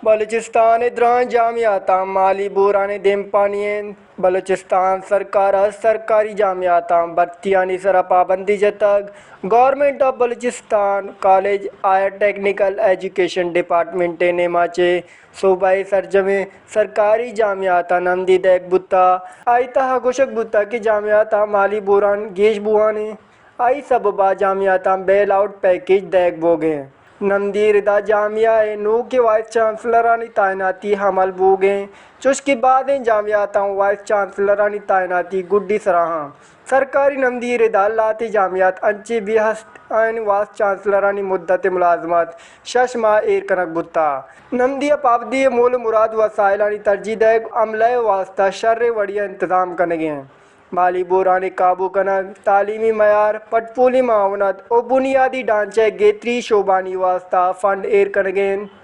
بلوچستان ءِ دراہیں جامعاتاں مالی بحران ءِ دیمپانی اِنت۔ بلوچستان سرکار ءَ سرکاری جامعاتاں بھرتیانی سرا پابندی جتگ۔ Government of Balochistan college higher technical education department ءِ نیما چہ صوبہ ءِ سرجمیں سرکاری جامعاتاں نمدی دئیگ بوتگ۔ آئی تہا گوشگ بوتگ کہ جامعاتاں مالی بحران گیش بوان اِنت، آئی سبب ءَ جامعاتاں بیل آؤٹ پیکج دئیگ بوگ ءَ اِنت۔ نمدی ءِ ردا جامعہ ءِ نوکیں وائس چانسلرانی تعیناتی عمل بوگ ءَ اِنت، چوشکہ بازیں جامعاتاں وائس چانسلرانی تعیناتی گڈی سرا اِنت۔ سرکاری نمدی ءِ ردا لہتے جامعات انچیں بے ہست اَنت، وائس چانسلرانی مدت ملازمت شش ماہ ایر کنگ بوتگ۔ نمدی ءَ پابندی ءِ مول ءُ مراد وسائلانی ترجیح دئیگ، عملہ ءِ واستہ شریں وڑے ءَ انتظام کنگ ءَ اِنت۔ مالی بحران ءَ قابو کنگ، تعلیمی معیار، پٹ پولی معاونت ءُ بنیادی ڈھانچہ ءِ گہتری شعبانی واستہ فنڈ ایر کنگ ءَ اِنت۔